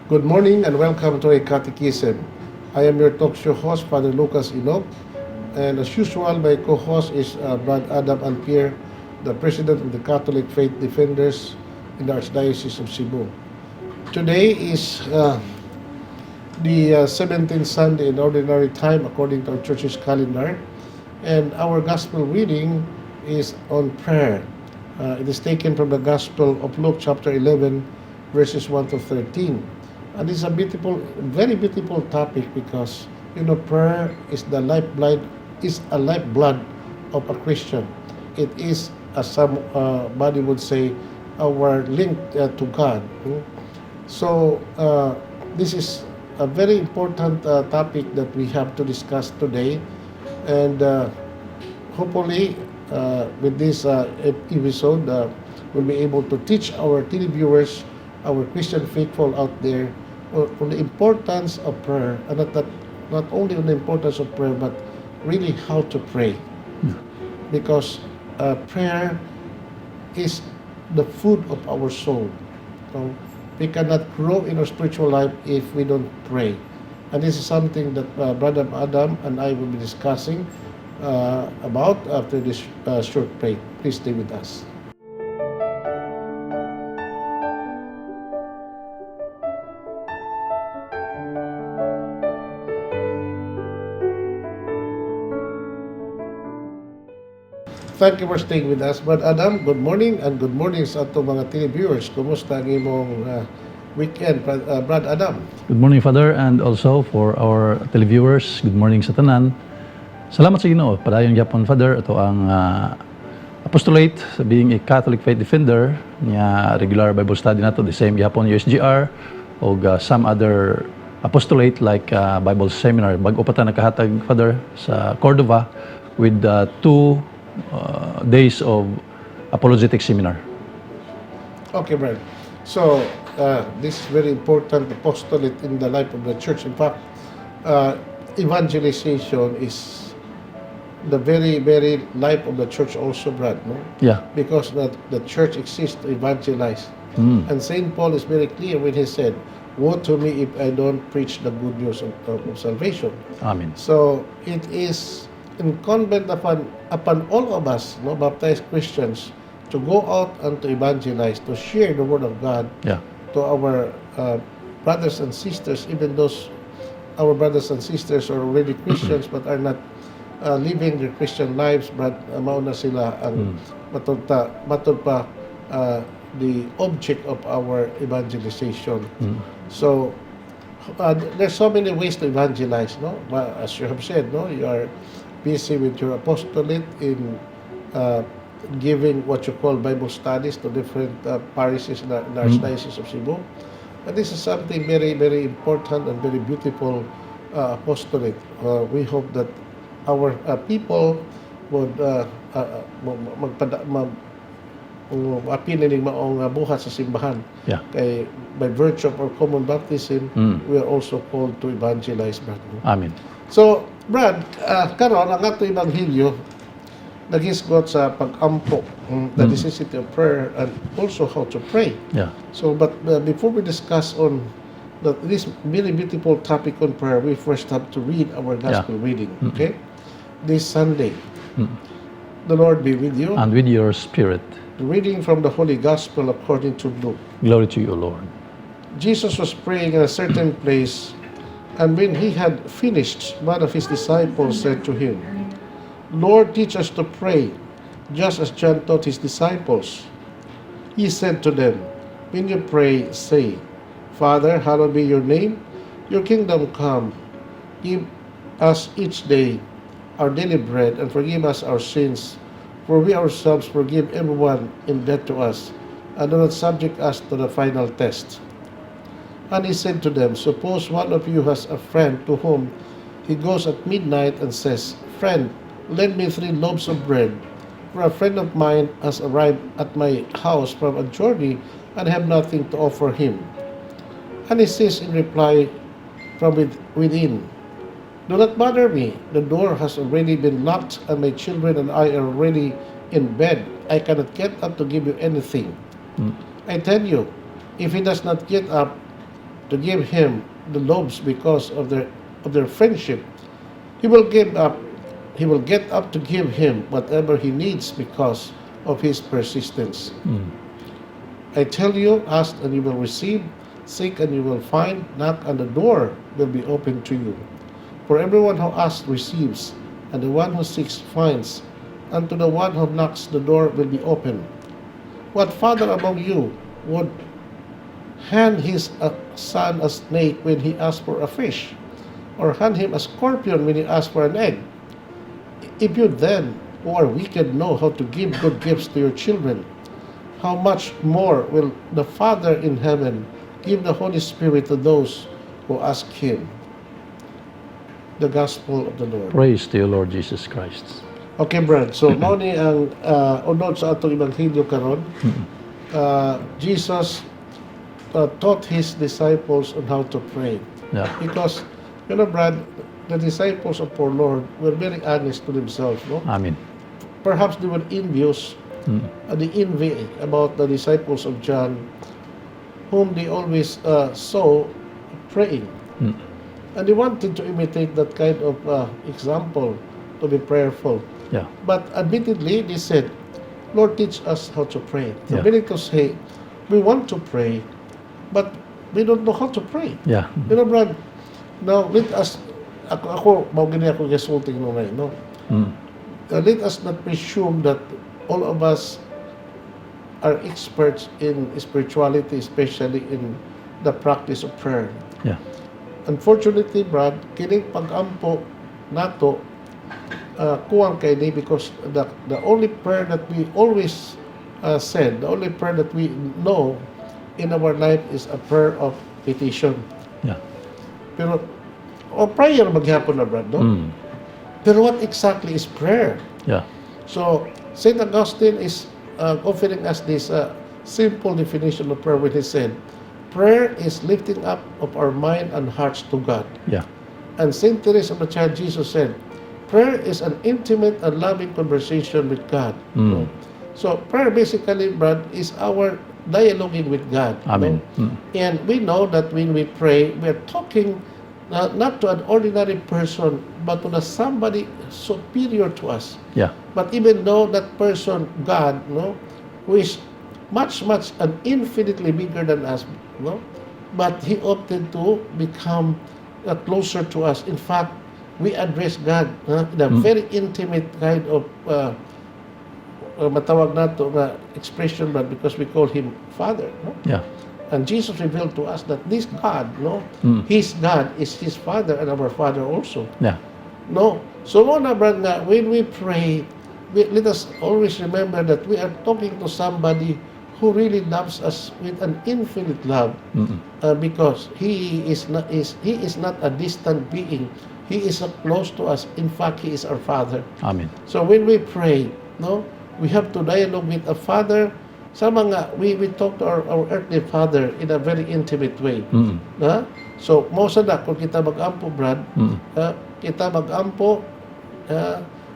Good morning and welcome to a Catechism. I am your talk show host, Father Lucas Inog, and as usual, my co-host is Brad Adam Alpier, the president of the Catholic Faith Defenders in the Archdiocese of Cebu. Today is the 17th Sunday in Ordinary Time according to our church's calendar, and our Gospel reading is on prayer. It is taken from the Gospel of Luke chapter 11, verses 1 to 13. And it's a beautiful, very beautiful topic because prayer is the lifeblood, is a lifeblood of a Christian. It is, as some body would say, our link to God. So this is a very important topic that we have to discuss today, and hopefully with this episode, we'll be able to teach our televiewers, our Christian faithful out there, on the importance of prayer, and not only on the importance of prayer, but really how to pray, because prayer is the food of our soul. So we cannot grow in our spiritual life if we don't pray. And this is something that Brother Adam and I will be discussing about after this short break. Please stay with us. Thank you for staying with us. Brother Adam, good morning and good morning sa ato mga televiewers. Kumusta ang imong weekend, Brad Adam? Good morning, Father, and also for our televiewers. Good morning sa tanan. Salamat sa Ginoo. Padayon gyapon, Father, atoang apostolate sa being a Catholic faith defender nya regular Bible study nato, the same gyapon USGR og some other apostolate like Bible seminar. Bag-o pa ta nakahatag, Father, sa Cordova with 2 days of apologetic seminar. Okay, Brad. So, this is very important apostolate in the life of the church. In fact, evangelization is the very, very life of the church also, Brad, no? Yeah. Because the church exists to evangelize. And St. Paul is very clear when he said, "Woe to me if I don't preach the good news of salvation." Amen. So it is incumbent upon all of us, no, baptized Christians, to go out and to evangelize, to share the word of God to our brothers and sisters, even those our brothers and sisters are already Christians but are not living their Christian lives, but mao na sila ang matud pa the object of our evangelization. So there's so many ways to evangelize, no? Well, as you have said, no, you are busy with your apostolate in giving what you call Bible studies to different parishes in the Archdiocese of Cebu. But this is something very, very important and very beautiful apostolate. We hope that our people would magpada, mag, apil ining maong buhat sa simbahan. Kay by virtue of our common baptism, we are also called to evangelize, Brad, no? Amen. So, Brad, karon ang ato ebanghelyo naghisgot sa pag-ampo, the necessity of prayer and also how to pray. So, but before we discuss on this very beautiful topic on prayer, we first have to read our gospel reading, okay? This Sunday. The Lord be with you. And with your spirit. The reading from the Holy Gospel according to Luke. Glory to you, Lord. Jesus was praying in a certain place, and when he had finished, one of his disciples said to him, "Lord, teach us to pray, just as John taught his disciples." He said to them, "When you pray, say, 'Father, hallowed be your name, your kingdom come. Give us each day our daily bread, and forgive us our sins, for we ourselves forgive everyone in debt to us, and do not subject us to the final test.'" And he said to them, "Suppose one of you has a friend to whom he goes at midnight and says, 'Friend, lend me three loaves of bread, for a friend of mine has arrived at my house from a journey and I have nothing to offer him.' And he says in reply from within, 'Do not bother me. The door has already been locked and my children and I are already in bed. I cannot get up to give you anything.' I tell you, if he does not get up to give him the loaves because of their friendship, he will get up to give him whatever he needs because of his persistence. I tell you, ask and you will receive, seek and you will find, knock and the door will be opened to you. For everyone who asks receives, and the one who seeks finds, and to the one who knocks, the door will be opened. What father among you would hand his son a snake when he asks for a fish, or hand him a scorpion when he asks for an egg? If you then, who are wicked, know how to give good gifts to your children, how much more will the Father in heaven give the Holy Spirit to those who ask him? The Gospel of the Lord. Praise to you, Lord Jesus Christ. Okay, Brad. So, mao ni ang unod sa atong ebanghelyo karon. Jesus taught his disciples on how to pray. Because, Brad, the disciples of our Lord were very honest to themselves, no? Amen. Perhaps they were envious, the envy about the disciples of John, whom they always saw praying. And they wanted to imitate that kind of example, to be prayerful. But admittedly, they said, "Lord, teach us how to pray." So meaning to say, we want to pray, but we don't know how to pray. Brad, now let us, ako mao gani ako gisulti no, no? Let us not presume that all of us are experts in spirituality, especially in the practice of prayer. Unfortunately, Brad, kining pag-ampo nato kuwang kay ni because the only prayer that we always said, the only prayer that we know in our life is a prayer of petition. Pero, o prayer maghapon na, Brad, no? Pero what exactly is prayer? Yeah. So, St. Augustine is offering us this simple definition of prayer when he said, "Prayer is lifting up of our mind and hearts to God." And St. Teresa of the Child Jesus said, "Prayer is an intimate and loving conversation with God." No? So, prayer basically, Brad, is our dialoguing with God, Amen. no? And we know that when we pray, we are talking not to an ordinary person, but to the somebody superior to us. But even though that person, God, no, who is much, much and infinitely bigger than us, no, but he opted to become closer to us. In fact, we address God in a very intimate kind of matawag nato nga expression, but because we call him Father, no? Yeah. And Jesus revealed to us that this God, no, his God is his Father and our Father also. No. So mao na, Brad, nga when we pray, let us always remember that we are talking to somebody who really loves us with an infinite love. Because he is not a distant being. He is close to us. In fact, he is our Father. Amen. So when we pray, no, we have to dialogue with a father. Sa mga we talk to our earthly father in a very intimate way. Na? So, mao sa na, kung kita mag-ampo, Brad, kita mag-ampo,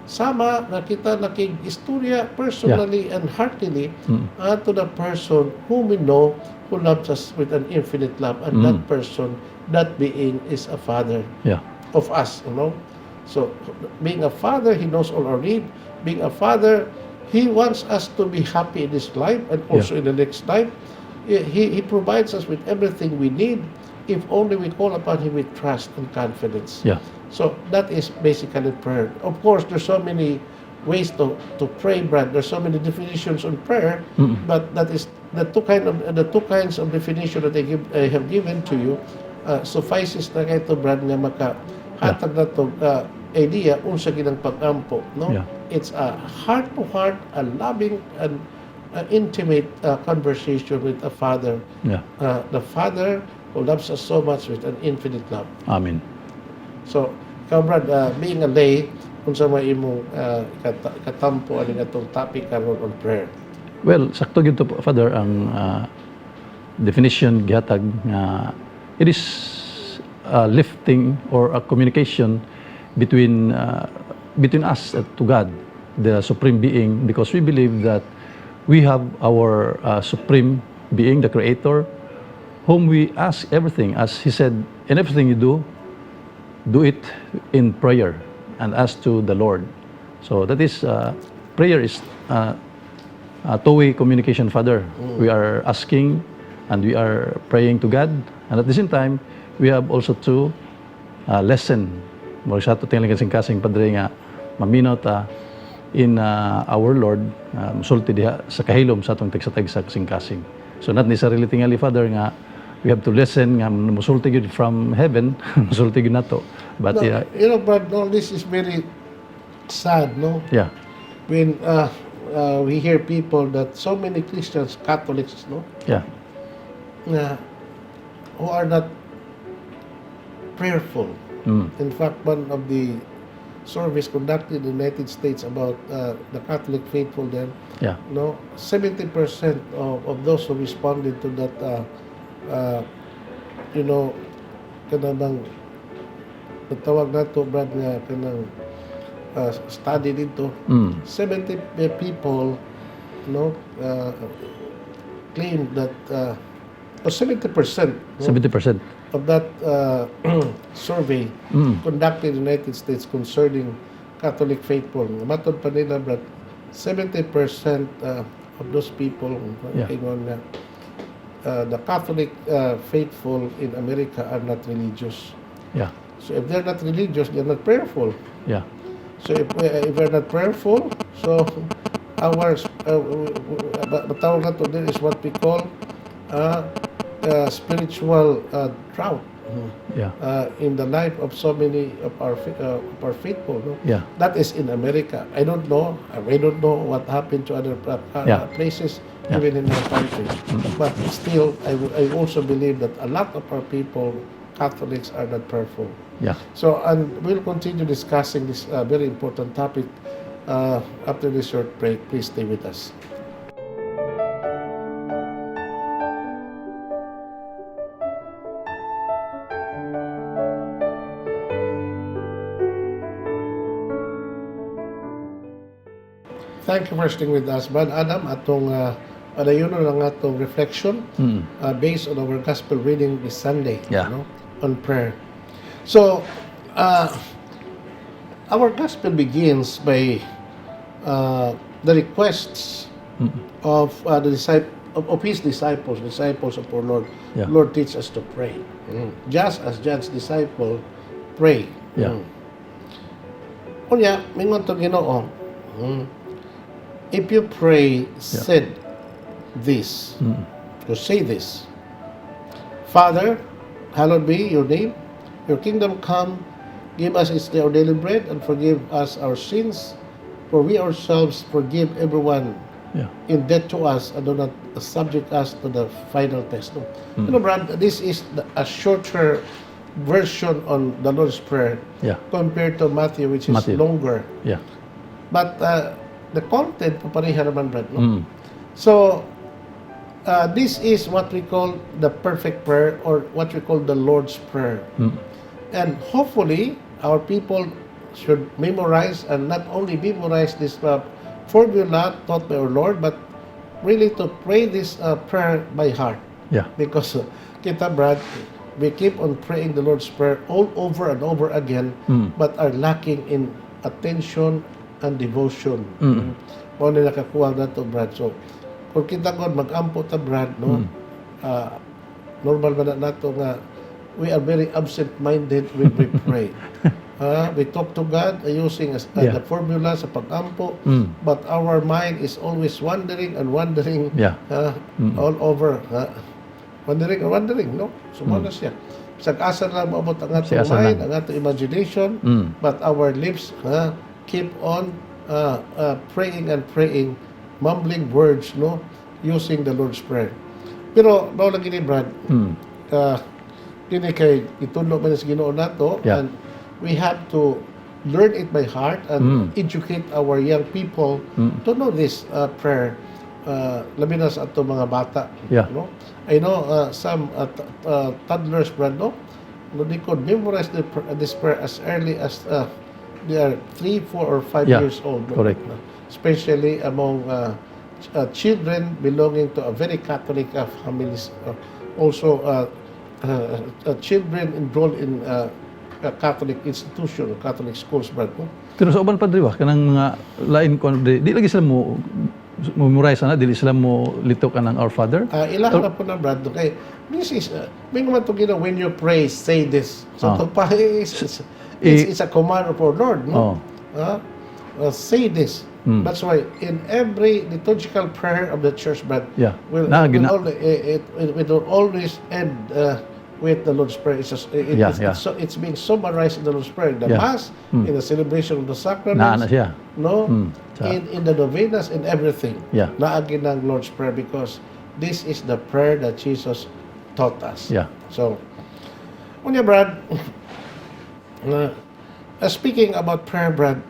sama na kita nakig-istorya personally and heartily to the person whom we know who loves us with an infinite love. And that person, that being, is a father of us. So, being a father, he knows all our need. Being a father, he wants us to be happy in this life and also in the next life. He provides us with everything we need if only we call upon him with trust and confidence. So that is basically prayer. Of course, there's so many ways to pray, Brad. There's so many definitions on prayer, but that is the two kinds of definition that I have given to you suffices na kaayo to, Brad, nga maka hatag na to idea unsa gyud ang pag-ampo, no? Yeah. It's a heart to heart, a loving and intimate conversation with a father. The father who loves us so much with an infinite love. Amen. So, ikaw, Brad, being a lay, unsa may imong katampo ani atong topic karon on prayer? Well, sakto gyud to, Father, ang definition gihatag nga it is a lifting or a communication between us to God, the supreme being, because we believe that we have our supreme being, the creator, whom we ask everything, as He said, "In everything you do, do it in prayer and ask to the Lord." So that is, prayer is a two-way communication, Father. We are asking and we are praying to God, and at the same time, we have also to listen. Mura sa ato tingali kasing-kasing, Padre, nga maminaw ta in our Lord, musulti diha sa kahilom sa atong tagsa-tagsa kasing-kasing. So not necessarily tingali, Father, nga we have to listen nga musulti gyud from heaven, musulti gyud nato. But No, yeah, Brad, no, this is very sad, no? Yeah. When we hear people that so many Christians, Catholics, no, na who are not prayerful. In fact, one of the surveys conducted in the United States about the Catholic faithful then, no, 70% of those who responded to that, kanang tawag nato, Brad, nga kanang study dito, 70 people, no, claimed that or 70%, no, 70%. Of that survey conducted in the United States concerning Catholic faithful. Matod pa nila, Brad, 70% of those people ingon nga the Catholic faithful in America are not religious. So if they're not religious, they're not prayerful. So if we're not prayerful, so our matawag nato there is what we call spiritual drought in the life of so many of our faithful. No? Yeah. That is in America. I don't know. I don't know what happened to other places, even in our country. But still, I also believe that a lot of our people, Catholics, are not prayerful. So, and we'll continue discussing this very important topic after this short break. Please stay with us. Thank you for staying with us. Brad Adam, atong padayonon ang atong reflection based on our gospel reading this Sunday, no, on prayer. So, our gospel begins by the requests of the disciple of his disciples, disciples of our Lord. "Lord, teach us to pray." Just as John's disciple pray. Unya, mingon to Ginoo, "If you pray, said this, to say this: Father, hallowed be your name, your kingdom come, give us this day our daily bread, and forgive us our sins, for we ourselves forgive everyone in debt to us, and do not subject us to the final test." No? Brad, this is a shorter version on the Lord's Prayer compared to Matthew, which is Matthew. Longer. But the content, papareha naman, Brad. No? Mm. So, this is what we call the perfect prayer or what we call the Lord's Prayer. And hopefully, our people should memorize and not only memorize this formula taught by our Lord, but really to pray this prayer by heart. Because kita, Brad, we keep on praying the Lord's Prayer all over and over again, but are lacking in attention and devotion. Mao ni nakakuha nato, Brad. So, kung kita kon mag-ampo ta, Brad, no? Normal ba na nato nga we are very absent-minded when we pray. We talk to God using the formula sa pag-ampo, but our mind is always wandering and wandering all over. Wandering and wandering, no? So, mm. na siya. Bisag asa lang maabot ang atong Si asa mind, lang. Ang atong imagination, but our lips keep on praying and praying, mumbling words, no? Using the Lord's Prayer. Pero, mao lang gini, Brad, kini kay itudlo man sa Ginoo nato and we have to learn it by heart and educate our young people to know this prayer, labi na sa ato mga bata, no? I know some toddlers, Brad, no, they could memorize this prayer as early as they are 3, 4 or 5 years old, no? Correct. Especially among children belonging to a very Catholic families. also children enrolled in a Catholic institution, Catholic schools, Brad, no? Pero sa uban, Padre, ba, kanang mga lain ko, di lagi sila mo memorize na, dili sila mo litok anang Our Father. Ilahan na po na, Brad, no? Kay this is, may naman to gina, "When you pray, say this." So, to pa, it's a command of our Lord, no? Oh. Say this. That's why in every liturgical prayer of the church, Brad, Na, will, it will always end with the Lord's Prayer. It's, just, it, it's being summarized in the Lord's Prayer, in the Mass, in the celebration of the sacraments, Naa na siya. No? In the novenas and everything. Naagi ng Lord's Prayer because this is the prayer that Jesus taught us. So, unya, Brad, speaking about prayer, Brad,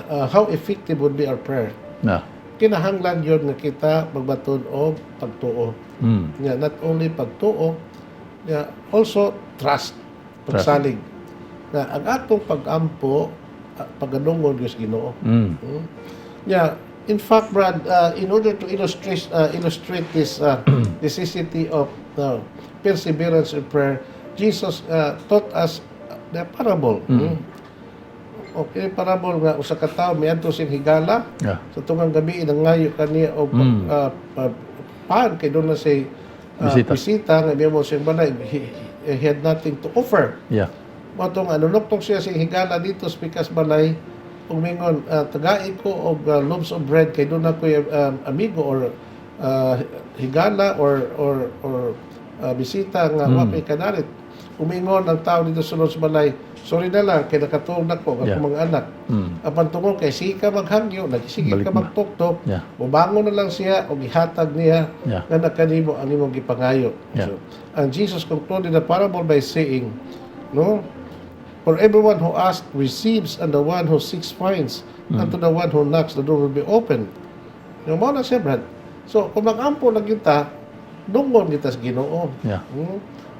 how effective would be our prayer? Na. Kinahanglan yun nga kita magbaton og pagtuo. Yeah, not only pagtuo, yeah, also trust, pagsalig. Na ang atong pag-ampo, pagadungog sa Ginoo. Yeah, in fact, Brad, in order to illustrate this necessity of perseverance in prayer, Jesus taught us the parable. Okay, parable nga usa ka tawo miadto siyang higala sa tungang gabi, nangayo kaniya og pan kay duna siya'y Bisita. Bisita nga mimo siyang balay. He had nothing to offer. Mao tong ano, nuktok siya sa higala dito sa pikas balay ug mingon, "Tagai ko og loaves of bread kay duna koy amigo or higala or bisita nga wa pay kanalit." Umingon ang tao dito sa sulod sa balay, "Sorry na lang kay nakatuog na ko ang akong mga anak." Apan tungod kay sige ka maghangyo, nagsige Balik ka na. Magtuktok, mubangon na lang siya og ihatag niya nga nakanimo ang imong gipangayo. So, and Jesus concluded the parable by saying, no, "For everyone who asks receives, and the one who seeks finds, and to the one who knocks, the door will be opened." Yung mao na siya, Brad. So, kung mag-ampo lang kita, dungon kita sa Ginoo.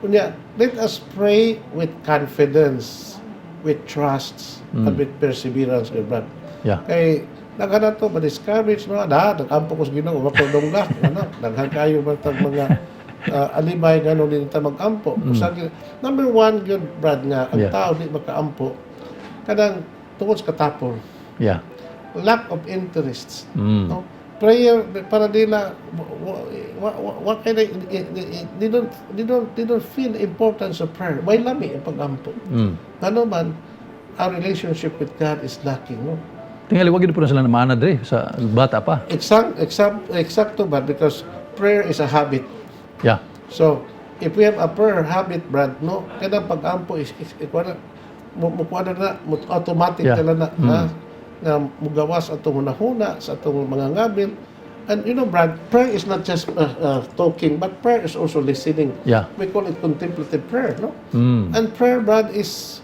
Unya, let us pray with confidence, with trust, and with perseverance, eh, Brad. Kay daghan na to ma-discourage, no, na nag-ampo ko sa Ginoo, wa ko dungga, ano, daghan kayo man tag mga alibay nga di ta mag-ampo. Number one gyud, Brad, nga ang tao di makaampo kanang tungod sa katapol, lack of interests. No? Prayer para nila wa kay they don't feel the importance of prayer. Way lami ang pag-ampo. Ano man, our relationship with God is lacking, no? Tingali wa gyud po na sila namana dre sa bata pa. Exacto ba? Because prayer is a habit. So, if we have a prayer habit, Brad, no, kanang pag-ampo is wala, mo na na, mo, automatic na na, ha, nga mugawas atong hunahuna sa atong mga ngabil. And Brad, prayer is not just talking, but prayer is also listening. We call it contemplative prayer, no? And prayer, Brad, is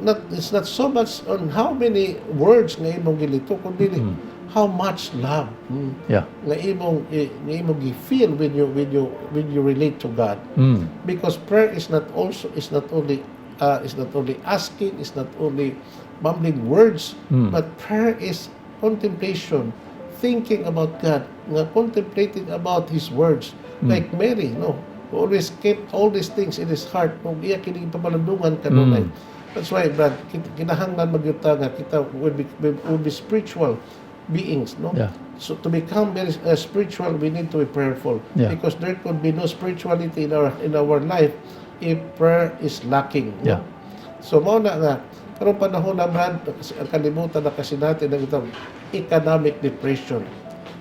not it's not so much on how many words nga imong gilito, kundi how much love nga imong gi-feel when you relate to God. Because prayer is not only asking, is not only mumbling words, but prayer is contemplation, thinking about God, nga contemplating about His words. Like Mary, no, who always kept all these things in his heart, kung iya kini pamalandungan kanunay. That's why, Brad, kinahanglan magyud ta nga kita will be spiritual beings, no? Yeah. So to become very spiritual, we need to be prayerful. Because there could be no spirituality in our life if prayer is lacking, no? Yeah. So mao na nga karong panahon na, Brad, kasi ang kalibutan na kasi natin ang itong economic depression.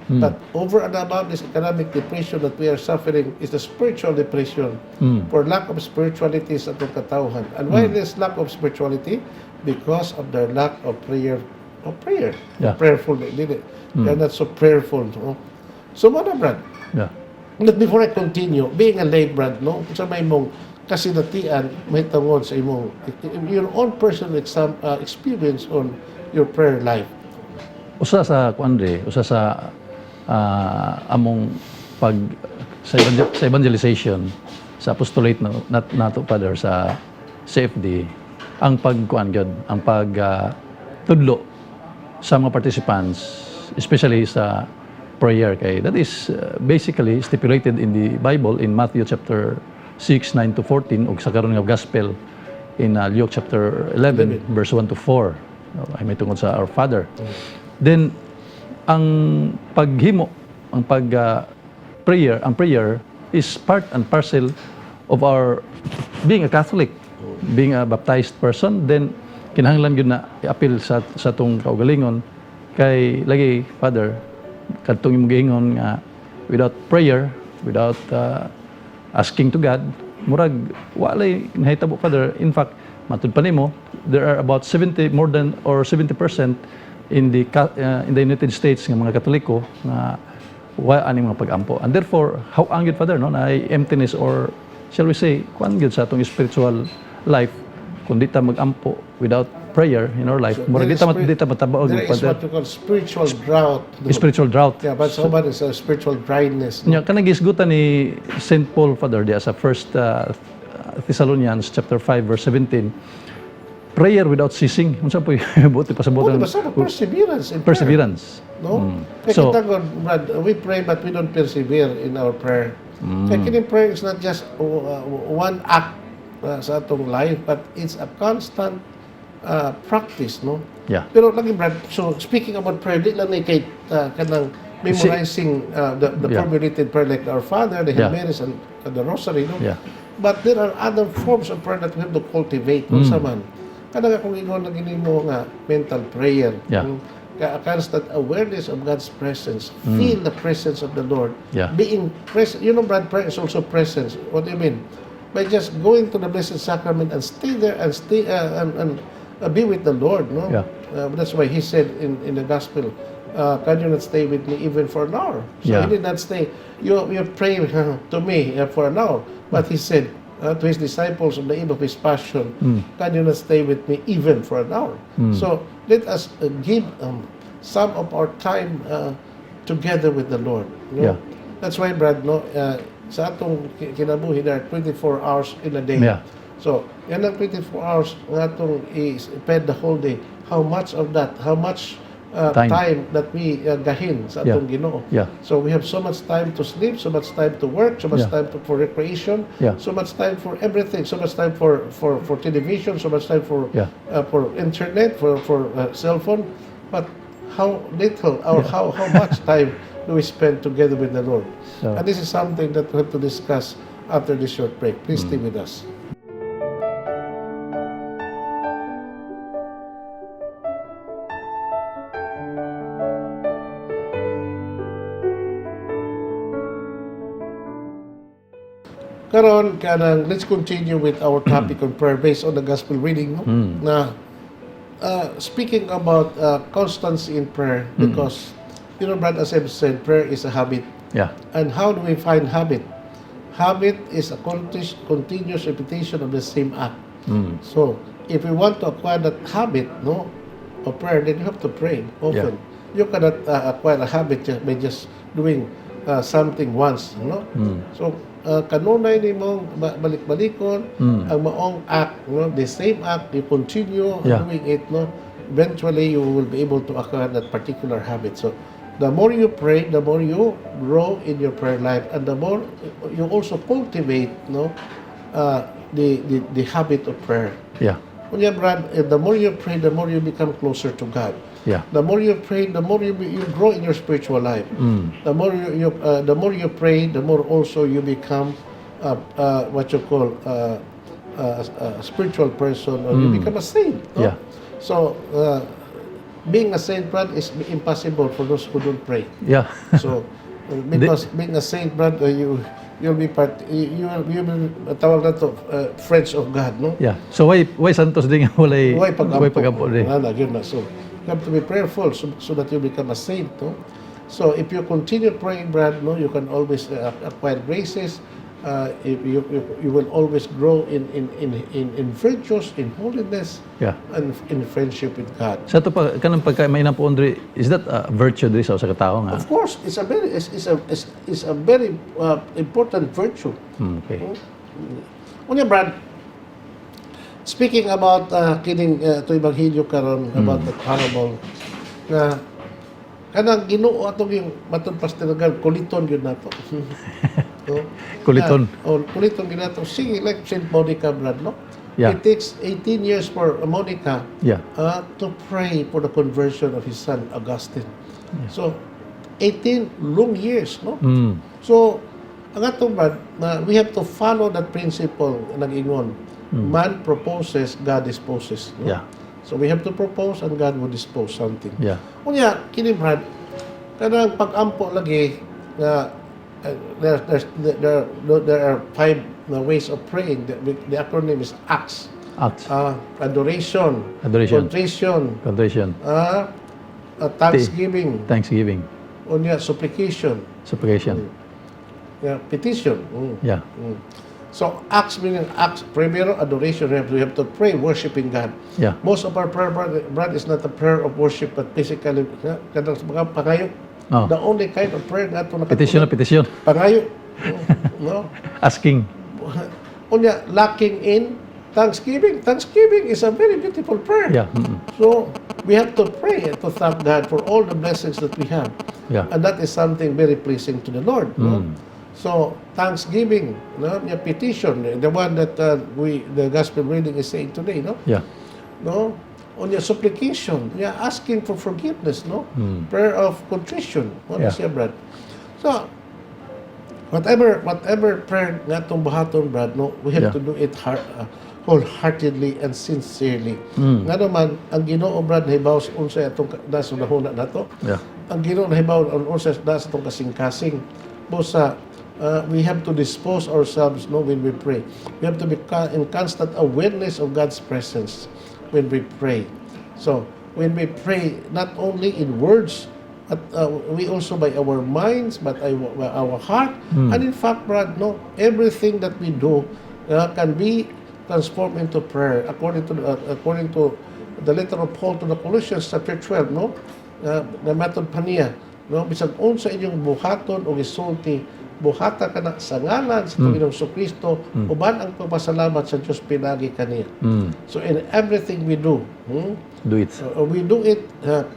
But over and above this economic depression that we are suffering is the spiritual depression for lack of spirituality sa atong katawhan. And why this lack of spirituality? Because of their lack of prayer. Prayerful, dili. They're not so prayerful, no? So mao na, Brad. But before I continue, being a lay, Brad, no, sa may mong kasinatian mahitungod sa imong your own personal experience on your prayer life. Usa sa kuan dre, usa sa among pag sa evangelization sa apostolate no, nato, Father, sa CFD, ang pagkuan gyud, ang pag tudlo sa mga participants, especially sa prayer kay that is basically stipulated in the Bible in Matthew chapter 6, 9 to 14 ug sa karon nga gospel in Luke chapter 11 verse 1 to 4 ay may tungod sa Our Father. Then ang paghimo, ang pag prayer, ang prayer is part and parcel of our being a Catholic, being a baptized person. Then kinahanglan gyud na i-appeal sa atong kaugalingon kay lagi, Father, kadtong imong giingon nga without prayer, without asking to God, murag walay nahitabo, Father. In fact, matud pa nimo, there are about 70, more than or 70% in the United States nga mga Katoliko nga wa ani mga pag-ampo. And therefore, how ang gyud, Father, no, na emptiness or, shall we say, kuan gyud sa atong spiritual life kung di ta mag-ampo without prayer in our life. Murag di ta matabaog. There is Father. What you call spiritual drought, no? Spiritual drought. Yeah, but so is a spiritual dryness, no? Nya kanang gisgutan ni St. Paul, Father, diya sa First Thessalonians chapter 5 verse 17, prayer without ceasing. Unsa po buot pasabot? Oh, basta perseverance in prayer, Perseverance. no? Kaya kita God, Brad, we pray but we don't persevere in our prayer. Kaya kining prayer is not just one act sa atong life, but it's a constant practice, no? Yeah. Pero lagi, Brad, so speaking about prayer, di lang ni kay kanang memorizing the formulated prayer like the Our Father, the Hail Marys, and the Rosary, no? Yeah. But there are other forms of prayer that we have to cultivate. Unsa man? Kanang akong ingon na gini mo nga mental prayer. A constant awareness of God's presence. Feel the presence of the Lord. Being present. Brad, prayer is also presence. What do you mean? By just going to the Blessed Sacrament and stay there and stay and be with the Lord, no? Yeah. That's why he said in the Gospel, "Can you not stay with me even for an hour?" So he did not stay. You pray to me for an hour. But he said to his disciples on the eve of his passion, "Can you not stay with me even for an hour?" So let us give some of our time together with the Lord. No? Yeah. That's why, Brad, no, sa atong kinabuhi, there are 24 hours in a day. So, yan ang 24 hours nga atong i-spend the whole day. How much of that, how much Time. Time that we gahin sa atong Ginoo? Yeah. So we have so much time to sleep, so much time to work, so much time for recreation, so much time for everything, so much time for television, so much time for for internet, for cell phone. But how little or how much time do we spend together with the Lord? So- And this is something that we have to discuss after this short break. Please stay with us. Karon kanang let's continue with our topic on prayer based on the gospel reading, no? Na speaking about constancy in prayer because Brad, as I've said, prayer is a habit. And how do we find habit? Habit is a continuous repetition of the same act. So, if we want to acquire that habit, no, of prayer, then you have to pray often. You cannot acquire a habit just by just doing something once, no? So, kanunay nimong balik-balikon ang maong act, no, the same act, you continue doing it, no? Eventually, you will be able to acquire that particular habit. So, the more you pray, the more you grow in your prayer life, and the more you also cultivate, no, the habit of prayer. Kunya, Brad, the more you pray, the more you become closer to God. The more you pray, the more you grow in your spiritual life. The more you pray, the more also you become what you call a spiritual person, or you become a saint, no? Yeah. So, being a saint, Brad, is impossible for those who don't pray. So, because being a saint, Brad, you'll be part, you will tawag na to, friends of God, no? Yeah. So why santos din nga walay Why pag-ampo? Why pag-ampo din? Wala, yun na. So, you have to be prayerful so that you become a saint, no? So, if you continue praying, Brad, no, you can always acquire graces. If you will always grow in virtues, in holiness, and in friendship with God. Sa ato pa kanang pagka may po Andre, is that a virtue diri sa usa ka tawo nga? Of course, it's a very important virtue. Okay. Unya, Brad, speaking about kining to ebanghelyo karon, about the parable nga Kanang Ginoo atong yung matod, Pastor Gal, kuliton gyud nato, no? Kuliton. Na, oh, kuliton gyud nato. Sige, like Saint Monica, Brad, no? Yeah. It takes 18 years for Monica to pray for the conversion of his son Augustine. So 18 long years, no? So, ang ato, Brad, na we have to follow that principle nag-ingon: "Man proposes, God disposes." No? Yeah. So we have to propose and God will dispose something. Unya, kini, Brad, kanang pag-ampo lagi nga there are five na ways of praying. The acronym is ACTS. Acts. Adoration, Adoration. Contrition, Contrition. Thanksgiving, Thanksgiving. Unya supplication, Supplication. Yeah, petition. So acts meaning acts. Primero, adoration. We have to pray, worshiping God. Most of our prayer, Brad, is not a prayer of worship, but basically, kanang mga pangayo. Oh. The only kind of prayer nga ato Petisyon na petisyon. Pangayo. No? Asking. Unya, lacking in thanksgiving. Thanksgiving is a very beautiful prayer. So, we have to pray to thank God for all the blessings that we have. And that is something very pleasing to the Lord. No? So, thanksgiving, no? Yung petition, the one that the gospel reading is saying today, no? Yeah. No? Unya supplication, yeah, asking for forgiveness, no? Prayer of contrition. Ano siya, Brad? So, whatever prayer nga atong buhaton, Brad, no, we have to do it wholeheartedly and sincerely. Nga naman, ang Ginoo, Brad, nahibaw sa unsay atong nasa hunahuna nato. Ang Ginoo nahibaw ang unsay nasa atong kasing-kasing. Busa, we have to dispose ourselves, no, when we pray. We have to be in constant awareness of God's presence when we pray. So, when we pray, not only in words, but we also by our minds, but by our heart, and in fact, Brad, no, everything that we do can be transformed into prayer according to the letter of Paul to the Colossians, chapter 12, no? Na matod pa niya, no, bisag unsa inyong buhaton o gisulti, buhata kana sa ngalan sa Panginoong Kristo uban ang pagpasalamat sa Dios pinagi kaniya. So in everything we do, Do it. We do it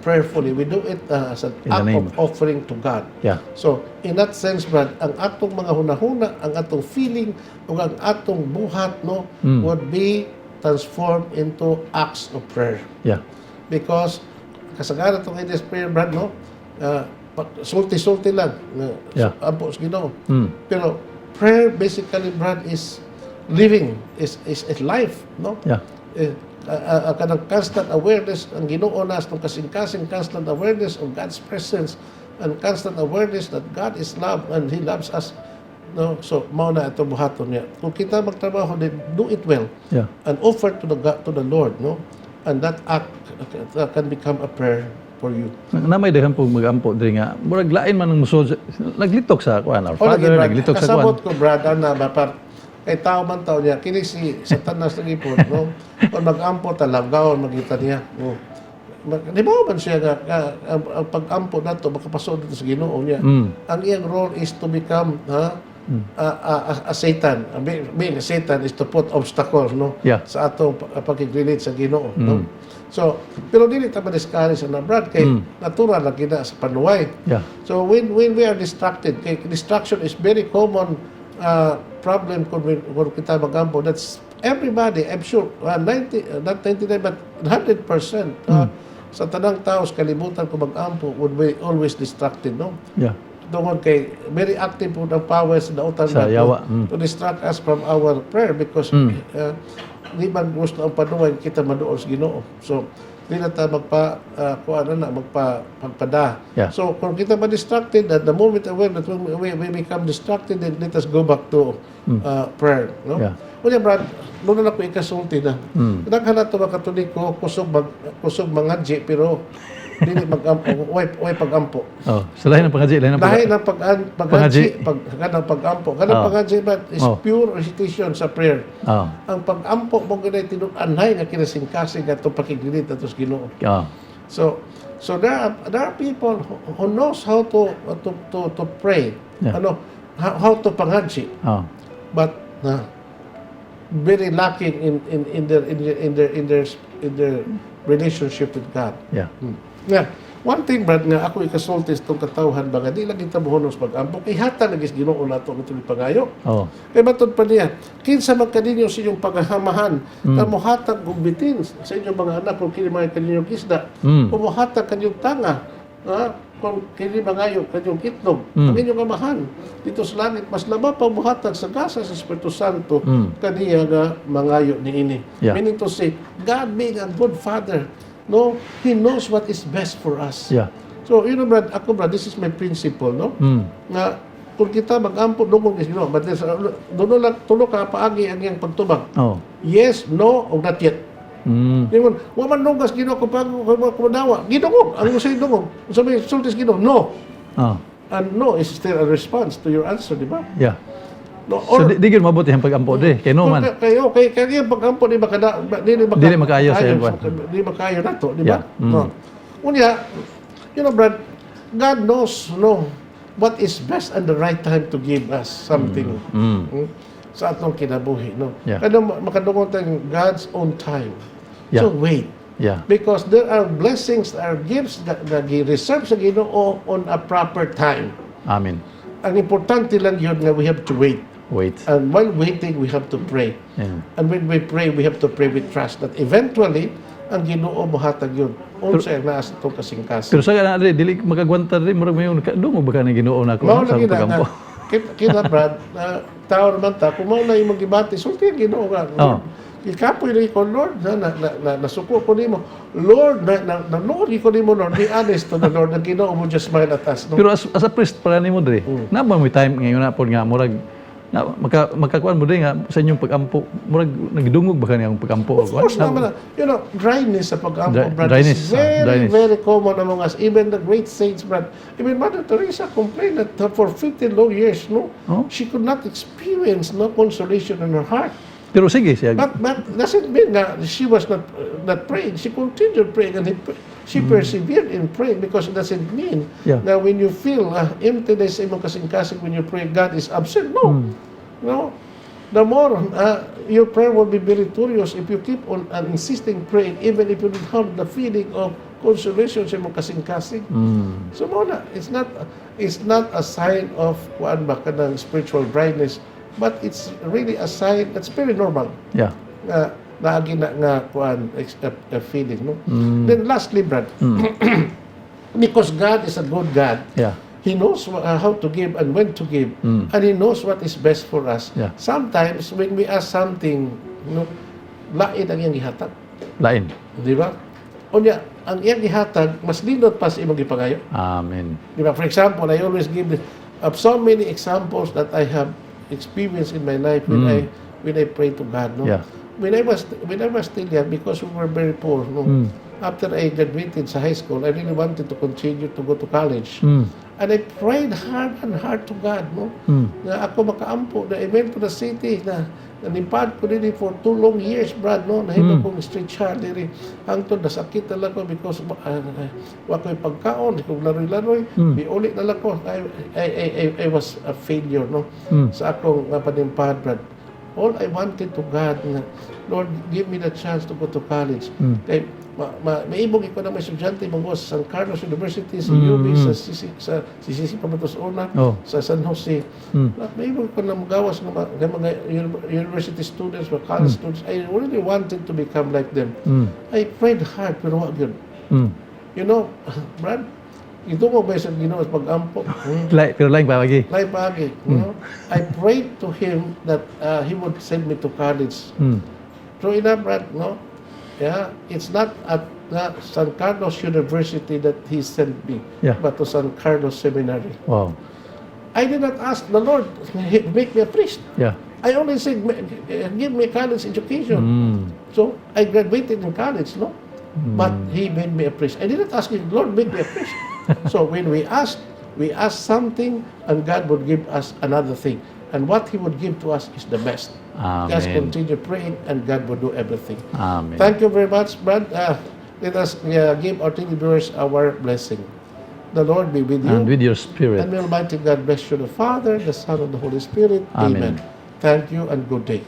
prayerfully. We do it as an In the act name. Of offering to God. So, in that sense, Brad, ang atong mga hunahuna, ang atong feeling, ug ang atong buhat, no, would be transformed into acts of prayer. Because, kasagaran itong English prayer, Brad, no, sulti-sulti lang, nga, ampo sa Ginoo. Pero, prayer basically, Brad, is living, is life, no? Yeah. Eh, kanang constant awareness ang Ginoo na atong kasing-kasing, constant awareness of God's presence and constant awareness that God is love and He loves us, no? So mao na ito buhaton niya. Kung kita magtrabaho, then do it well and offer to the Lord, no? And that act can become a prayer for you. Namay daghan po mag-ampo diri nga murag lain man ang musod, naglitok sa kuan, Our O, lagi, Father, Brad, naglitok sa kuan. Kasabot ko, Brad, ana ba, par, kay tao man tao niya, kini si Satanas lagi po, no? Kung mag-ampo, talagawon, magita niya. No? Di ba man siya nga ang pag-ampo nato makapasod dito sa Ginoo niya. Ang iyang role is to become, ha, a Satan. Being a Satan is to put obstacles, no, sa atong pagkig-relate sa Ginoo, no? So, pero dili ta ma-discourage na, Brad, kay natural lang gina sa panuway. So when we are distracted, kay distraction is very common problem kung kita magampo. That's everybody, I'm sure, 90, not 99 but 100% sa tanang tao sa kalibutan kung mag-ampo would be always distracted, no? Yeah. Tungod kay very active po ng power sa dautan Sa ba, yawa, to distract us from our prayer because di man gusto ang panuway kita maduol sa Ginoo. So di na ta magpa kuan na na magpa pagpada. So kung kita ma-distracted at the moment aware that we become distracted, then let us go back to prayer, no? Yeah. Unya, Brad, doon na ko ikasulti na. Daghan na to mga Katoliko, kusog mangadji pero dili mag-ampo, way pag-ampo. Oh, sa lahi ng pangadji, lahi ng Lahi ng pag Pangadji. pangadji, pag kanang pag-ampo. Kanang pangadji ba is pure recitation sa prayer. Ang pag-ampo mo ganay tinud-anhay nga kinasingkasing atong pakigdilit ato sa Ginoo. So there are people who knows how to pray. Ano how to pangadji, but very lacking in their in their in their in their relationship with God. Yeah. One thing, Brad, nga ako ikasulti sa itong katawhan ba nga di lang kita mohunos mag-ampo kay hatag lagi sa Ginoo nato ang itong pangayo. Kay matod pa niya, kinsa man kaninyo sa inyong pagahamahan, mm, og bitin sa inyong mga anak kung kini mga kaninyong isda, mm, muhatag kanyong tanga, ha? Kung kini mangayo kanyong itlog, ang inyong amahan dito sa langit, mas laba pa muhatag sa gasa sa Espiritu Santo kaniya nga mangayo niini. Meaning to say, God being a good father, no, He knows what is best for us. So, Brad, ako, Brad, this is my principle, no? Nga, kung kita mag-ampo, dungog is Ginoo, but there's, duno lang, tulo ka paagi ang iyang pagtubag. Yes, no, o not yet. Ingon, wa man dunggas Ginoo kung pag kung dawa. Gidungog, ang unsay dungog. Unsa may sulti sa Ginoo? No. And no is still a response to your answer, di ba? Yeah. No, So di gyud mabuti ang pag-ampo di. Kay no man. Kayo, kay kay ang pag-ampo di ba dili maka Dili makaayo sa iyang Di makaayo nato, di ba? Yeah. No. Unya, Brad, God knows, no, what is best and the right time to give us something sa atong kinabuhi, no? Kaya makadungog tayong God's own time. So wait. Because there are blessings, there are gifts that gi-reserve sa Ginoo on a proper time. Amen. Ang importante lang yun nga we have to wait. Wait. And while waiting, we have to pray. And when we pray, we have to pray with trust that eventually, ang Ginoo mohatag yun. Unsa ang naa sa itong kasing-kasing. Pero sa kana dili dili makagwanta rin, murag mayon dungog ba ka ni Ginoo nako Mao sa lagi na, pag-ampo. na kita, Brad, na tao naman ta, kung mao na imong gibati, sulti ang Ginoo nga. Lord, ikapoy lagi ko, Lord, na nasuko ko nimo. Lord, na nanuod ko nimo, Lord. Be honest to the Lord. Ang Ginoo mo just smile at us. No? Pero as a priest para nimo diri, naa ba mo time ngayon na pod nga murag na makakuan mo diri nga sa inyong pag-ampo, murag nagdungog ba kani ang pag-ampo? Of course naman. Dryness sa pag-ampo, Brad, dryness, is very, dryness. very common among us. Even the great saints, Brad. Even Mother Teresa complained that for 15 long years, no, Oh. she could not experience no consolation in her heart. Pero sige siya. But doesn't mean that she was not praying. She continued praying and she persevered in praying because it doesn't mean that when you feel emptiness sa imong kasing-kasing when you pray, God is absent. No. No. The more your prayer will be meritorious if you keep on insisting praying even if you don't have the feeling of consolation sa imong kasing-kasing. So mao na, it's not a sign of kuan ba kanang spiritual dryness, but it's really a sign that's very normal nga naagi na nga kuan a feeling, no? Then lastly, Brad, because God is a good God, He knows how to give and when to give, and He knows what is best for us. Sometimes when we ask something, no, lain ang iyang gihatag. Lain. Di ba? Unya, ang iyang gihatag mas nindot pa sa imong gipangayo. Amen. Di ba? For example, I always give this, of so many examples that I have experienced in my life when I pray to God, no? When I was still young, because we were very poor, no? After I graduated sa high school, I really wanted to continue to go to college. And I prayed hard and hard to God, no? Na ako makaampo, na I went to the city, na nanimpad ko diri for 2 long years, Brad, no? Nahimo kong street child diri. Hangtod nasakit na lang ko because wa ko'y pagkaon, di ko laroy-laroy, miuli na lang ko. I was a failure, no? Sa akong nga panimpad, Brad. All I wanted to God nga, "Lord, give me the chance to go to college." Kay maibog ko na may estudyante mo sa San Carlos University, sa UB, sa CC, sa CCC pa ba to sa una, sa San Jose. Maibog ko na magawas ng mga university students, mga college students. I really wanted to become like them. I prayed hard, pero wa gyud. Brad, ito ko ba sa Ginoo sa pag-ampo? Pero lain pa lagi. Lain paagi. I prayed to him that he would send me to college. True enough, Brad, no? Yeah, it's not at the San Carlos University that he sent me, but to San Carlos Seminary. I did not ask the Lord, "Make me a priest." I only said, "Give me a college education." So I graduated in college, no? But he made me a priest. I did not ask him, "Lord, make me a priest." So when we ask something and God would give us another thing. And what He would give to us is the best. Just Amen. Continue praying and God will do everything. Amen. Thank you very much, Brad. Let us give our viewers our blessing. The Lord be with you. And with your spirit. And may Almighty God bless you, the Father, the Son, and the Holy Spirit. Amen. Thank you and good day.